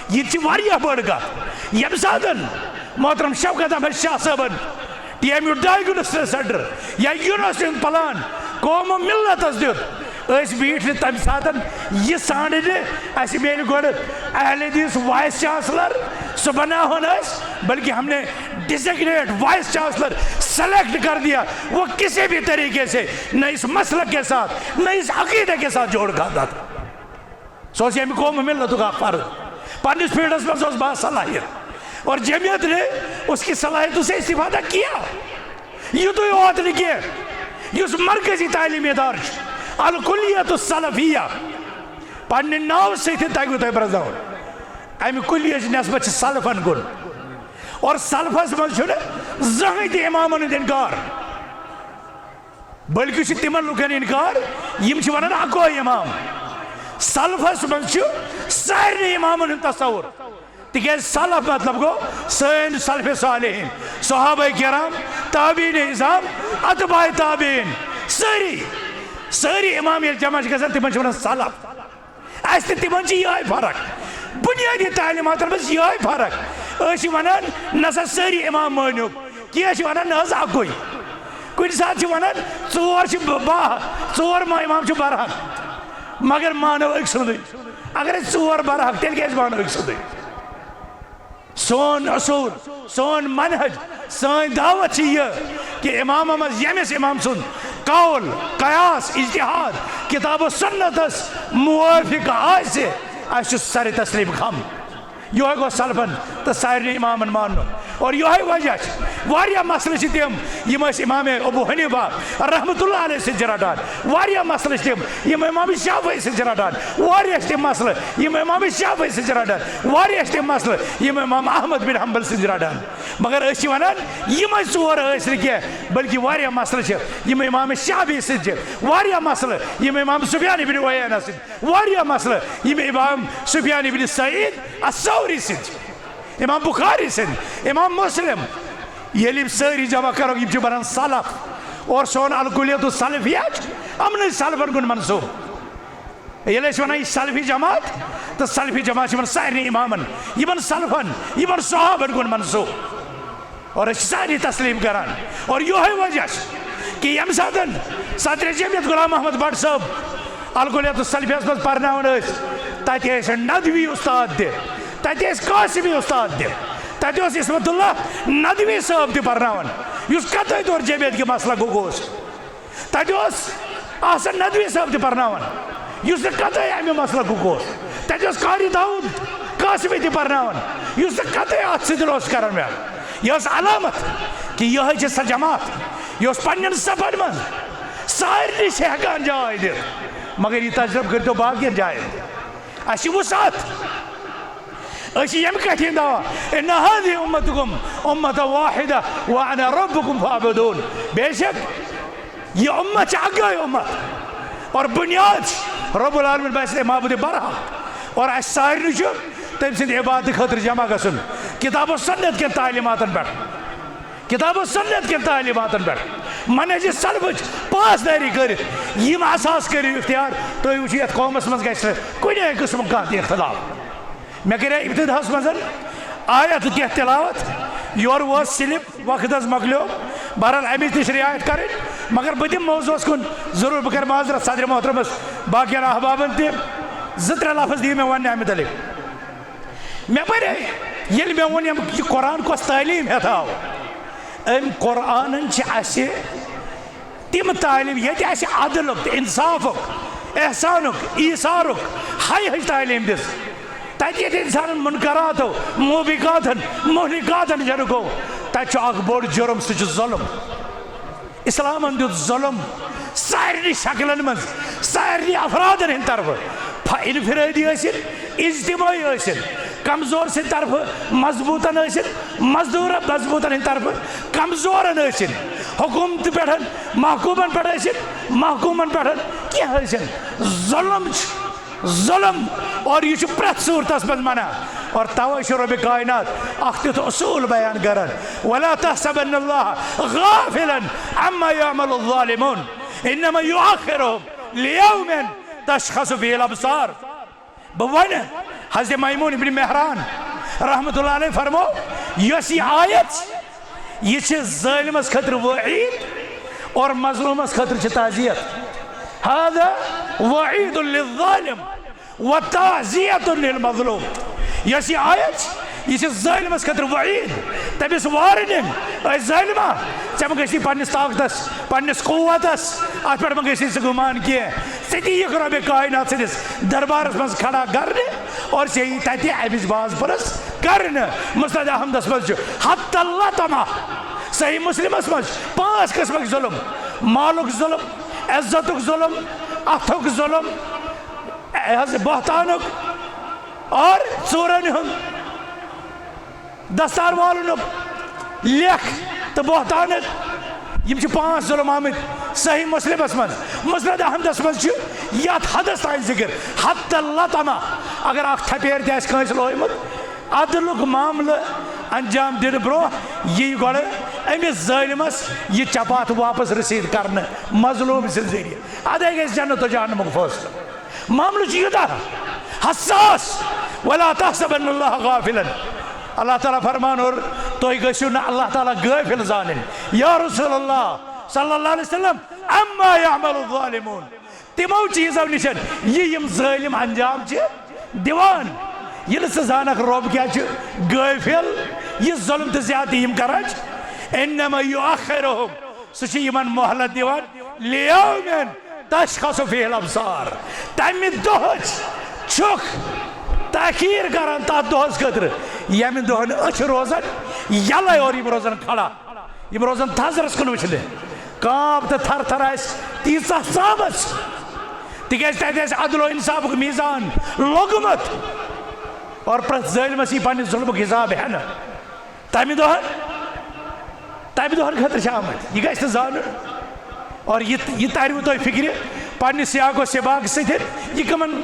یہِ تہِ چھِ واریاہ بٔڑ کتھ۔ ییٚمہِ ساتہٕ محترم شوکت احمد شاہ صٲبن، T M U diagnosis center یا یونیورسٹی ہُنٛد plan قوم و ملتس دیُت، أسۍ بیٖٹھۍ نہٕ تَمہِ ساتہٕ یہِ ژھانٛڈنہِ، اَسہِ میلہِ گۄڈٕ اہل حدیث vice chancellor، سُہ بناوہون أسۍ، بلکہ ہم نے designate vice chancellor select کر دیا، وہ کسی بھی طریقے سے نہ اس مسلک کے ساتھ، نہ اس عقیدے کے ساتھ جوڑ کھاتا تھا۔ سُہ اوس ییٚمہِ قوم ملتُک اکھ فرد، پننِس فیلڈس منٛز اوس باصلاحیت، اور جمعیت نے اس کی صلاحیتوں سے استفادہ کیا۔ یُتُے یوت نہٕ کینٛہہ، یُس مرکزی تعلیمی ادارٕ چھُ الکلیت السلفیہ، پننہِ ناوٕ سۭتۍ تہِ تگوٕ تۄہہِ پرزناوُن، امہِ کلیچ نسبت چھِ سلفن کُن، اور سلفس منٛز چھُنہٕ زٕہٕنۍ تہِ امامن ہُنٛد انکار، بلکہ چھُ تِمن لُکن انکار، یِم چھِ ونان اکوے امام۔ سلفس منٛز چھُ سارنٕے امامن ہُنٛد تصور، تِکیازِ سلف مطلب گوٚو سٲنۍ سلف صالحین، صحابہ کرام، تابعین عظام، اتباع تابعین، سٲری، سٲری امام ییٚلہِ جمع چھِ گژھان، تِمن چھِ ونان سلف۔ اَسہِ تہٕ تِمن چھِ یِہوٚے فرق۔ بُنیٲدی تعلیٖماتن منٛز یِہوٚے فرق۔ أسۍ چھِ وَنان، نہ سا سٲری اِمام مٲنِو، کینٛہہ چھِ وَنان، نہ حظ، اَکُے۔ کُنہِ ساتہٕ چھِ وَنان، ژور چھِ ب-، با-، ژور ما-، اِمام چھِ برحق، مگر مانو أکۍ سُنٛدُے۔ اگر أسۍ ژور برحق، تیٚلہِ کیٛازِ مانو أکۍ سُنٛدُے؟ سون اصول، سون منہج، سٲنۍ دعوت چھِ یہِ کہِ امامن منٛز ییٚمِس امام سُنٛد قول، قیاس، اجتہاد، کتاب و سنتس موافق آسہِ، اسہِ چھُ سر تسلیم خم۔ یہوے گوٚو سلفن تہٕ سارنٕے امامن مانُن۔ اور یہوے وجہ چھُ، واریاہ مسلہٕ چھِ تِم، یِم ٲسۍ امام ابو حنیفہ رحمتہ اللہ علیہ سۭتۍ چھِ رٹان۔ واریاہ مسلہٕ چھِ تِم، یِم امام شافعی سۭتۍ چھِ رٹان۔ واریاہ چھِ تِم مسلہٕ، یِم امام شافعی سۭتۍ چھِ رٹان۔ واریاہ چھِ تِم مسلہٕ، یِم امام احمد بن حنبل سۭتۍ چھِ رٹان۔ مگر أسۍ چھِ ونان، یِمے ژور ٲسۍ نہٕ کینٛہہ، بلکہ واریاہ مسلہٕ چھِ، یِم امام شافعی سۭتۍ چھِ۔ واریاہ مسلہٕ، یِم امام سفیان ابن عیینہ سۭتۍ۔ واریاہ مسلہٕ، یِم امام سفیان ابن سعید الثوری سٕنٛدۍ، امام بخاری سٕنٛدۍ، امام مسلم، ییٚلہِ یِم سٲری جمع کرو، یِم چھِ بنان سلف۔ اور سون الکلیۃ السلفیہ چھُ یِمنٕے سلفن کُن منسوب۔ ییٚلہِ أسۍ ونان، یہِ سلفی جماعت، تہٕ سلفی جماعت چھِ یِمن سارنٕے امامن، یِمن سلفن، یِمن صحابن کُن منسوب۔ اور أسۍ چھِ سارے تسلیم کران۔ اور یہوے وجہ چھُ کہ ییٚمہِ ساتہٕ صدر جمعیت غلام محمد بٹ صٲب الکلیت السلفیس منٛز پرناوان ٲسۍ، تتہِ ٲسۍ ندوی استاد تہِ، تتہِ ٲسۍ قاسمی استاد تہِ، تتہِ اوس عصمت اللہ ندوی صٲب تہِ پرناوان، یُس قطعی طور جمعیت کہِ مسلکُک اوس۔ تتہِ اوس احسن ندوی صٲب تہِ پرناوان، یُس نہٕ قطعی امہِ مسلکُک اوس۔ تتہِ اوس قاری داؤد قاسمی تہِ پرناوان، یُس نہٕ قطعی اتھ سۭتۍ اوس کران۔ مےٚ یہِ ٲس علامت کہ یہے چھِ سۄ جماعت، یۄس پننٮ۪ن صفن منٛز سارنٕے چھِ ہٮ۪کان جاے دِتھ، مگر یہِ تجربہٕ کٔرۍتو باقین جاین۔ اسہِ چھِ وسعت۔ أسۍ چھِ ییٚمہِ کتھِ ہِنٛدۍ دعویٰ، ان هذه امتكم امة واحدة وانا ربكم فاعبدون۔ بے شک، یہِ امت چھِ اکٲے امت، اور بنیاد چھِ رب العالمین باسہِ معبود برحق، اور اسہِ سارنٕے چھُ تٔمۍ سٕنٛدِ عبادتہٕ خٲطرٕ جمع گژھُن کتاب و سنت کٮ۪ن تعلیماتن پٮ۪ٹھ۔ کتاب و سنت کٮ۪ن تعلیماتن پٮ۪ٹھ منہج سلفٕچ پاسدٲری کٔرِتھ، یِم اثاث کٔرِو اختیار۔ تُہۍ وٕچھِو، یتھ قومس منٛز گژھِ نہٕ کُنہِ قٕسمُک کانٛہہ تہِ اختلاف۔ مےٚ کریو ابتداہس منٛز آیت کینٛہہ تلاوت، یورٕ ووت سلپ، وقت حظ مۄکلیو۔ بہرحال، امِچ تہِ چھِ رعایت کرٕنۍ، مگر بہٕ دِمہٕ موضوعس کُن ضروٗر۔ بہٕ کرٕ معذرت صدر محترمس، باقین احبابن تہِ۔ زٕ ترٛےٚ لفظ دِیِو مےٚ وننہٕ امہِ متعلق۔ مےٚ پرے، ییٚلہِ مےٚ ووٚن، یِم، یہِ قرآن کۄس تعلیٖم ہٮ۪تھ آو؟ أمۍ قرآنن چھِ اَسہِ تِم تعلیٖم، ییٚتہِ اَسہِ عدلُک تہٕ انصافُک، احسانُک، ایثارُک، ہاے ہٕج تعلیٖم دِژ۔ تَتہِ ییٚتہِ اِنسانن منکراتو، موبقاتن، مہلکاتن جنہٕ گوٚو، تَتہِ چھُ اکھ بوٚڑ جُرم، سُہ چھُ ظلم۔ اسلامن دیُت ظلم سارنٕے شکلن منٛز، سارنٕے افرادن ہٕنٛدِ طرفہٕ، فا-، انفرادی ٲسِن، اجتماعی ٲسِن، کمزور سٕنٛدِ طرفہٕ مضبوٗطن ٲسِن، مزدور مضبوٗطن ہٕنٛدِ طرفہٕ کمزورن ٲسِن، حکومتہٕ پٮ۪ٹھ محکوٗمن پٮ۪ٹھ ٲسِن، محکوٗمن پٮ۪ٹھ کینٛہہ ٲسِن۔ ظلم چھُ ظلم، اور یہِ چھُ پرٛٮ۪تھ صوٗرتس منٛز منع۔ اور توے چھُ رۄبِ کائنات اکھ تیُتھ اصوٗل بیان کران، ولا تحسبن اللہ غافلا عما يعمل الظالمون انما يؤخرهم ليوم تشخص فيه الابصار۔ بہٕ وَنہٕ، حضرت میمون ابن مہران رحمتہ اللہ علیہ فرمو، یۄس یہِ آیت، یہِ چھِ ظٲلمس خٲطرٕ وعید اور مظلومس خٲطرٕ چھِ تعزیت۔ هذا وعید للظالم وتعزیت للمظلوم۔ یۄس یہِ آیت چھِ، یہِ چھِ ظٲلمس خٲطرٕ وعید، تٔمِس وارننگ، اے ظٲلما، ژےٚ مہ گژھی پننِس طاقتس، پننِس قوتس، اتھ پٮ۪ٹھ مہ گژھی ژٕ گُمان کینٛہہ۔ ژٕ تہِ یِکھ رۄبِ کائنات سٕنٛدِس دربارس منٛز کھڑا کرنہِ اور ژےٚ یی تتہِ امِچ باز پرس کرنہٕ۔ مسند احمدس منٛز چھُ حتی اللطمہ، صحیح مسلمس منٛز چھِ پانٛژھ قٕسمٕکۍ ظلم: مالُک ظلم، عزتُک ظلم، اتھُک ظلم، یہِ حظ بہتانُک اور ژوٗرن ہُنٛد۔ دستار والنُک، لیکھ تہٕ بہتانُک، یِم چھِ پانٛژھ ظلم آمٕتۍ صحیح مسلمس منٛز۔ مسند احمدس منٛز چھُ یتھ حدس تام ذکر، حتی اللطمہ۔ اگر اکھ تھپیر تہِ آسہِ کٲنٛسہِ لویمُت، عدلُک معاملہٕ انجام دِنہٕ برونٛہہ یی گۄڈٕ أمِس ظٲلمس یہِ چپاتھ واپس رسیٖد کرنہٕ مظلوم سٕنٛدِ ذٔریعہٕ۔ ادے گژھِ جنت و جہنمُک فٲصلہٕ۔ معاملہٕ چھُ یوٗتاہ حساس۔ ولا تحسبن اللہ غافلا۔ اللہ تعالیٰ فرمان اور تُہۍ گٔژھِو نہٕ اللہ تعالیٰ غٲفِل زانٕنۍ۔ یا رسول اللہ صلی اللہ علیہ وسلم، عما يعمل الظالمون۔ تِمو چیٖزو نِش یہِ یِم ظٲلِم انجام چھِ دِوان، ییٚلہِ ژٕ زانکھ رۄب کیٛاہ چھُ غٲفِل، یہِ ظلم تہٕ زیادتی یِم کران چھِ۔ انما يؤخرهم، سُہ چھُ یِمن مۄہلت دِوان، لیومن تشخص فیہ الابصار، تمہِ دۄہٕچ چھُکھ تاخیر کران تتھ دۄہس خٲطرٕ، ییٚمہِ دۄہن أچھ روزن یلے اور یِم روزن کھڑا، یِم روزن تھزرس کُن وٕچھنہِ۔ کانپ تہٕ تھر تھر آسہِ تیٖژاہ ژامٕژ، تِکیازِ تتہِ آسہِ عدل و انصافُک میزان لوٚگمُت اور پرٛٮ۪تھ ظٲلمس یی پننہِ ظلمُک حساب ہٮ۪نہٕ۔ تمہِ دۄہن، تمہِ دۄہن خٲطرٕ چھِ آمٕتۍ۔ یہِ گژھِ نہٕ زانُن۔ اور یہِ، یہِ تَرِوٕ تۄہہِ فِکرِ پننہِ سیاق و سباق سۭتۍ، یہِ کٕمن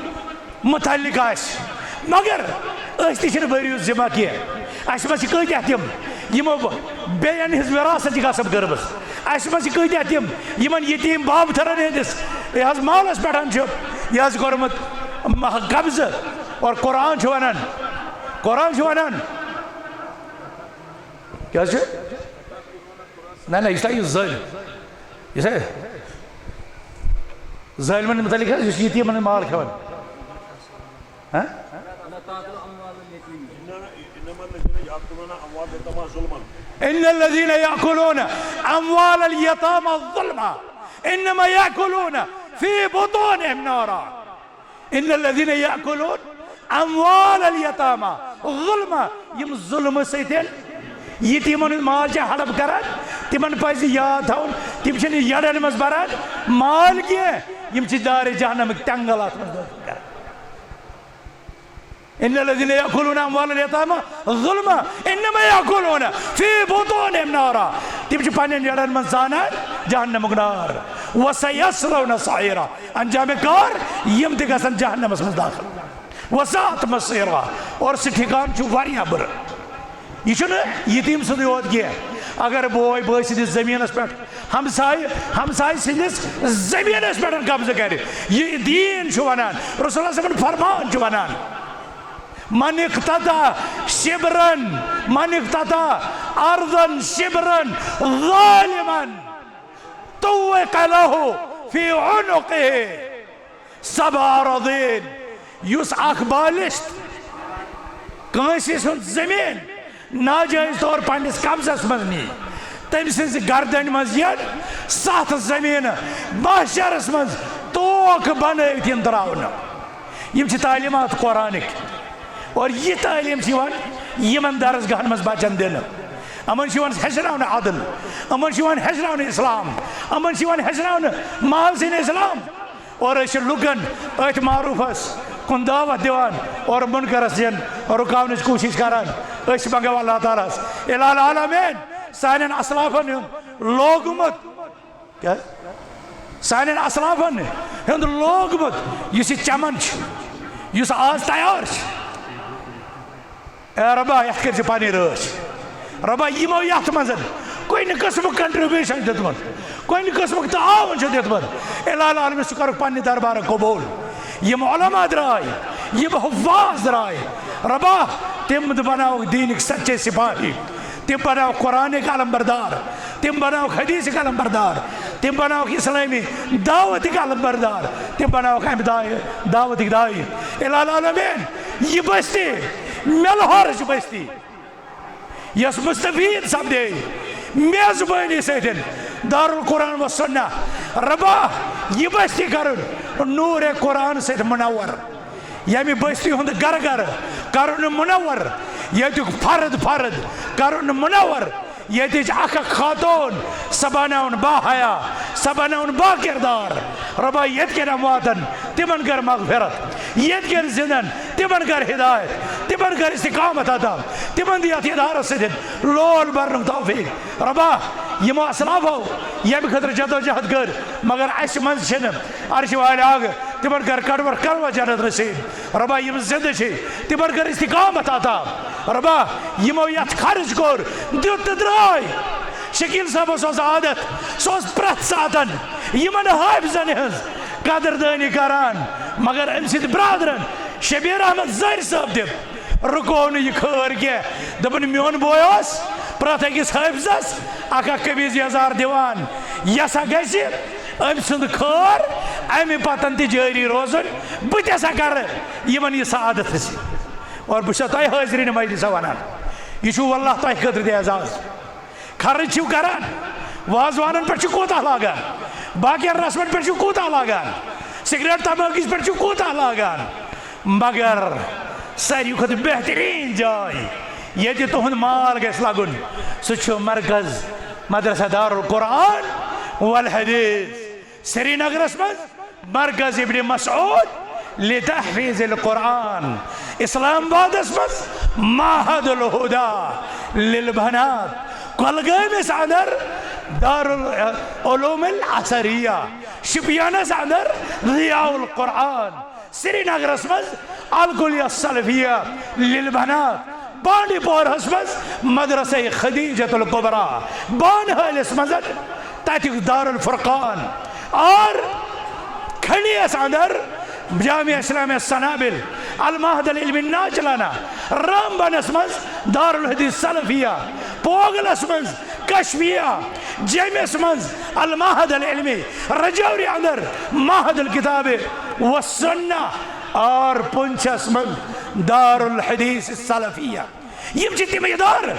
متعلق آسہِ۔ مگر أسۍ تہِ چھِنہٕ بٔرِو ذمہ کینٛہہ۔ اَسہِ منٛز چھِ کۭتیاہ تِم، یِمو بیٚین ہٕنٛز وراثت چھِ غصب کٔرمٕژ۔ اَسہِ منٛز چھِ کۭتیاہ تِم، یِمن یتیٖم بابتھرن ہٕنٛدِس یہِ حظ مالس پٮ۪ٹھ چھُ یہِ حظ کوٚرمُت قبضہٕ۔ اور قرآن چھُ ونان، قرآن چھُ ونان، کیٛاہ حظ چھُ؟ نہ، نہ، یہِ چھُ یہِ ظٲلِم۔ یہِ چھا ظٲلمن مُتعلِق حظ، یُس یتیٖمن ہُنٛد مال کھٮ۪وان؟ ہہ؟ إن الذين يأكلون أموال اليتامى ظلما إنما يأكلون في بطونهم نارا۔ ان الذين يأكلون اموال اليتامى ظلما، یِم ظلمہٕ سۭتۍ یتیٖمن ہُنٛد مال چھِ ہڑپ کران، تِمن پزِ یاد تھاوُن، تِم چھِنہٕ یڑن منٛز بران مال کینٛہہ، یِم چھِ دارِ جہنمٕکۍ تنگل اتھ منٛز دٲخل کران۔ ان الذين يأكلون اموال اليتامى ظلما انما يأكلون في بطونهم نارا، تِم چھِ پننٮ۪ن یڑن منٛز زانان جہنمُک نار۔ وسيصلون سعيرا، انجام کار، یِم تہِ گژھن جہنمس منٛز داخل۔ وساءت مصيرا، اور سُہ ٹھکان چھُ واریاہ بُرٕ۔ یہِ چھُنہٕ یتیٖم سُنٛدُے یوت کینٛہہ۔ اگر بوے بٲے سٕنٛدِس زٔمیٖنس پٮ۪ٹھ، ہمسایہِ، ہمسایہِ سٕنٛدِس زٔمیٖنس پٮ۪ٹھ قبضہٕ کرِ، یہِ دیٖن چھُ ونان، رسول اللہ صٲبن فرمان چھُ ونان، من اقتطع شبرا، من اقتطع ارضا شبرا ظالما طوق له في عنقه سبع اراضين، یُس اکھ بالشت کٲنٛسہِ ہُنٛد زٔمیٖن ناجٲیز طور پننِس قبضس منٛز نی، تٔمۍ سٕنٛزِ گردنہِ منٛز یِن ستھ زٔمیٖنہٕ محشرس منٛز توک بنٲوِتھ یِن تراونہٕ۔ یِم چھِ تعلیٖمات قرآنٕکۍ۔ اور یہِ تعلیٖم چھِ یِوان یِمن درسگاہن منٛز بچن دِنہٕ۔ یِمن چھِ یِوان ہیٚچھناونہٕ عدل، یِمن چھِ یِوان ہیٚچھناونہٕ اسلام، یِمن چھِ یِوان ہیٚچھناونہٕ محسن اسلام۔ اور أسۍ چھِ لُکن أتھۍ معروفس کُن دعوت دِوان اور منکرس دِن رُکاونٕچ کوٗشِش کران۔ أسۍ منٛگو اللہ تعالیٰ ہس، الہ العالمین، سانٮ۪ن اسلافن ہُنٛد لوگمُت، کیٛاہ؟ سانٮ۪ن اسلافن ہُنٛد لوگمُت یُس یہِ چمن چھُ، یُس آز تیار چھُ، اے رۄبا، یتھ کٔرۍ زِ پنٕنۍ رٲچھ۔ رۄبا، یِمو یتھ منٛز کُنہِ قٕسمُک contribution دیُتمُت، کُنہِ قٕسمُک تعاوُن چھُ دیُتمُت، الہ العالمین، سُہ کرُکھ پننہِ دربارٕ قبول۔ یِم علماء درٛاے، یِم حفاظ درٛاے، رۄبا، تِم بناوکھ دیٖنٕکۍ سچے سپاہی، تِم بناوکھ قرآنٕکۍ علمبردار، تِم بناوکھ حدیثٕکۍ علمبردار، تِم بناوکھ اسلٲمی دعوتٕکۍ علمبردار، تِم بناوکھ امہِ دایہِ، دعوتٕکۍ دایہِ۔ الہ العالمین، یہِ بستی، مےٚ لہورٕچ بستی، یۄس مستفید سپدے میزبٲنی سۭتۍ دارالقرآن و سنہ، رۄبا، یہِ بستی کرُن نورِ قرآن سۭتۍ منور۔ ییٚمہِ بستی ہُنٛد گرٕ گرٕ کرُن منور، ییٚتیُک فرد فرد کرُن منور، ییٚتِچ اکھ اکھ خاتون سۄ بناوُن باحیا، سۄ بناوُن باکردار۔ رۄبا، ییٚتہِ کٮ۪ن امواتن تِمن کر مغفرت، ییٚتہِ کٮ۪ن زندن تِمن کر ہدایت، تِمن کر استقامت عطا، تِمن دِ یتھ ادارس سۭتۍ لول برنُک توفیق۔ رۄبا، یِمو اسلافو ییٚمہِ خٲطرٕ جدوجہد کٔر، مگر اسہِ منٛز چھِنہٕ، عرشہِ والہِ آگہٕ، تِمن کر کڑوٹ کڑوٹ جنت نصیب۔ رۄبا، یِم زندٕ چھِ، تِمن کر استقامت عطا۔ رۄبا، یِمو یتھ خرٕچ کوٚر، دیُت تہٕ درٛاے۔ شکیل صٲبس اوس عادت، سُہ اوس پرٛٮ۪تھ ساتن یِمن حٲفظن ہٕنٛز قدردٲنی کران، مگر أمۍ سٕنٛدۍ برادرن شبیر احمد زٲرۍ صٲب تہِ رُکو نہٕ یہِ خٲر کینٛہہ۔ دوٚپُن، میون بوے اوس پرٛٮ۪تھ أکِس حٲفظس اکھ اکھ قمیٖض یزار دِوان، یہِ ہسا گژھِ أمۍ سُنٛد خٲر امہِ پتن تہِ جٲری روزُن۔ بہٕ تہِ ہسا کرٕ یِمن یہِ سعادت حٲصِل۔ اور بہٕ چھُسو تۄہہِ حٲضریٖن مجلسہ ونان، یہِ چھُ واللہ تۄہہِ خٲطرٕ تہِ اعزاز۔ خرٕچ چھِو کران، وازوانن پٮ۪ٹھ چھِو کوٗتاہ لاگان، باقین رسمن پٮ۪ٹھ چھِو کوٗتاہ لاگان، سگریٹ تماکِس پٮ۪ٹھ چھِو کوٗتاہ لاگان، مگر ساروی کھۄتہٕ بہتریٖن جاے ییٚتہِ تُہُنٛد مال گژھِ لگُن، سُہ چھُ مرکز مدرسہ دارالقرآن والحدیث سرینگرس منٛز، مرکز ابن مسعود لتحفیظ القرآن، اسلام آبادس منٛز معہد الہدی للبنات، کۄلگٲمِس اندر دارالعلوم الاثریہ، شُپینس اندر ضیاء القرآن، سرینگرس منٛز الکلیہ السلفیہ للبنات، بانڈی پورہس منٛز مدرسہ خدیجۃ الکبریٰ، بانہالس منٛز تتیُک دارالفرقان، اور کھنڈیس اندر جامعہ اسلامیہ سنابل، المعہد العلمی ناچلانہ، رامبنس منٛز دارالحدیث سلفیہ، پوگلس منٛز کشفیہ، جیمس منٛز المعہد العلمی، رجوری اندر معہد الکتاب والسنہ، اور پونچھس منٛز دارالحدیث سلفیہ۔ یِم چھِ تِم ادارٕ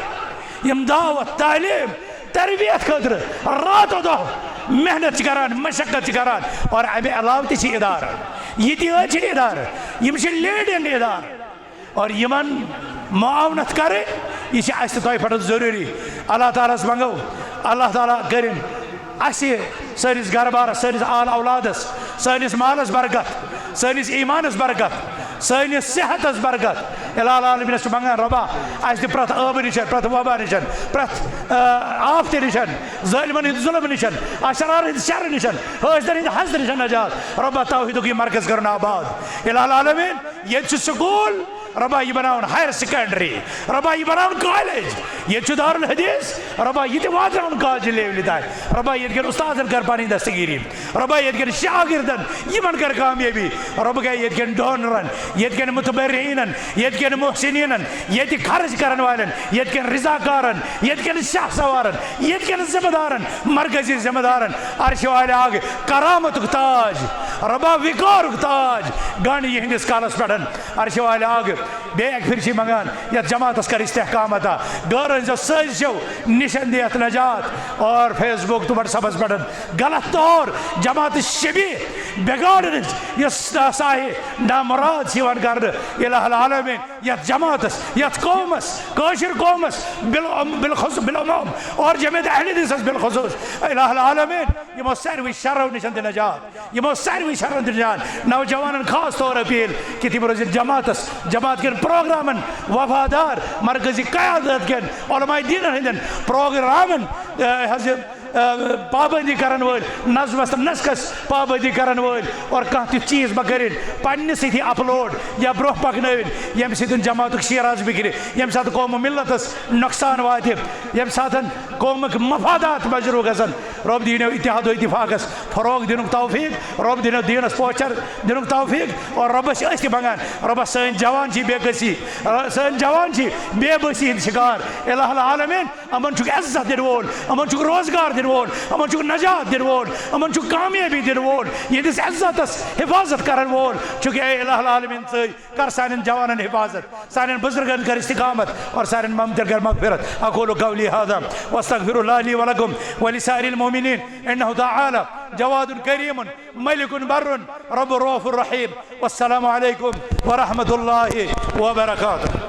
یِم دعوت، تعلیٖم، تربیت خٲطرٕ راتو دۄہ محنت چھِ کران، مشقت چھِ کران، اور امہِ علاوٕ تہِ چھِ ادارٕ۔ یہِ تہِ یٲتۍ چھِنہٕ ادارٕ، یِم چھِ لیڈنگ ادارٕ۔ اور یِمن معاونت کرٕنۍ، یہِ چھِ اَسہِ تہٕ تۄہہِ پٮ۪ٹھ ضروٗری۔ اللہ تعالیٰ ہس منٛگو، اللہ تعالیٰ کٔرِن اسہِ، سٲنِس گرٕ بارس، سٲنِس آل اولادس، سٲنِس مالس برکت، سٲنِس ایمانس برکت، سٲنِس صحتس برکت۔ الہ العالمینس چھِ منٛگان، رۄبا، اسہِ دِ پرٛٮ۪تھ ٲبہٕ نِش، پرٛٮ۪تھ وبا نِش، پرٛٮ۪تھ، آ، آفتہِ نِش، ظٲلمن ہٕنٛدِ ظُلمہٕ نِش، اشرارن ہٕنٛدِ شرٕ نِش، حٲسدن ہٕنٛدِ حسدٕ نِش نجات۔ رۄبا، توحیدُک یہِ مرکز کرُن آباد۔ الہ العالمین، ییٚتہِ چھُ سکوٗل، رۄبا، یہِ بناوُن ہایر سیکنڈری، رۄبا، یہِ بناوُن کالج، ییٚتہِ چھُ دارالحدیث، رۄبا، یہِ تہِ واتناوُن کالجہِ لیولہِ تام۔ رۄبا، ییٚتہِ کٮ۪ن استادن کر پنٕنۍ دستگیری، رۄبا، ییٚتہِ کٮ۪ن شاگردن، یِمن کر کامیٲبی۔ رۄبا، ییٚتہِ کٮ۪ن ڈونرن، ییٚتہِ کٮ۪ن متبرعینن، ییٚتہِ کٮ۪ن محسنینن، ییٚتہِ خرچ کرن والٮ۪ن، ییٚتہِ کٮ۪ن رضاکارن، ییٚتہِ کٮ۪ن شاہ سوارن، ییٚتہِ کٮ۪ن ذمہ دارن، مرکزی ذمہ دارن، عرشہِ والہِ آگہٕ کرامتُک تاج، رۄبا، وقارُک تاج گنڈ یِہنٛدِس کلس پٮ۪ٹھ۔ عرشہِ والہِ آگہٕ بیٚیہِ اکہِ پھِرِ چھِ منٛگان، یتھ جماعتس کر استحکام عطا، غٲرن ہٕنٛزو سٲزشو نِش دِ یتھ نجات، اور فیس بک تہٕ وٹس ایپس پٮ۪ٹھ غلط طور جماعت شبیہ بگاڑنٕچ یۄس ساہے نامراد چھِ یِوان کرنہٕ، الہ العالمین، یتھ جماعتس، یتھ قومس، کٲشِر قومس بال-، بالخصوص، بالعموم، اور جماعت اہل حدیثس بالخصوص، الہ العالمین، یِمو ساروٕے شرو نِش دِ نجات۔ یِمو ساروٕے شرن دِ نجات۔ نوجوانن خاص طور اپیل کہِ تِم روزن جماعتس، جماعت کٮ۪ن پروگرامن وفادار، مرکزی قیادت کٮ۪ن، علماء دیٖنن ہٕنٛدٮ۪ن پروگرامن، آ، حظ، آ، پابندی کرن وٲلۍ، نظمس تہٕ نسقس پابندی کرن وٲلۍ، اور کانٛہہ تیُتھ چیٖز مہ کٔرِن پننہِ سۭتی اپلوڈ یا برونٛہہ پکنٲوِن، ییٚمہِ سۭتۍ جماعتُک شیراز بِگڑِ، ییٚمہِ ساتہٕ قوم و ملتس نۄقصان واتہِ، ییٚمہِ ساتہٕ قومٕکۍ مفادات مجروح گژھن۔ رۄب دِیِنو اتحاد و اتفاقس فروغ دِنُک توفیق، رۄب دِیِنو دیٖنس پوچھر دِنُک توفیق۔ اور رۄبس چھِ أسۍ تہِ منٛگان، رۄبس، سٲنۍ جوان چھِ بے کسی، سٲنۍ جوان چھِ بے بسی ہٕنٛدۍ شکار۔ الہ العالمین، یِمن چھُکھ عزت دِنہٕ وول، یِمن چھُکھ روزگار دِنہٕ وول، یِمن چھُکھ نجات دِنہٕ وول، یِمن چھُکھ کامیٲبی دِنہٕ وول، یِہنٛدِس عزتس حفاظت کرن وول چھُکھ۔ اے الہ العالمین، ژٕے کر سانٮ۪ن جوانن حفاظت، سانٮ۪ن بزرگن کر استقامت اور سانٮ۪ن مامتن کر مغفرت۔ اقول قولی هذا واستغفر الله لي ولكم ولسائر المؤمنين انه تعالى جواد كريم ملك بر رب رؤوف رحيم۔ والسلام عليكم ورحمة الله وبركاته۔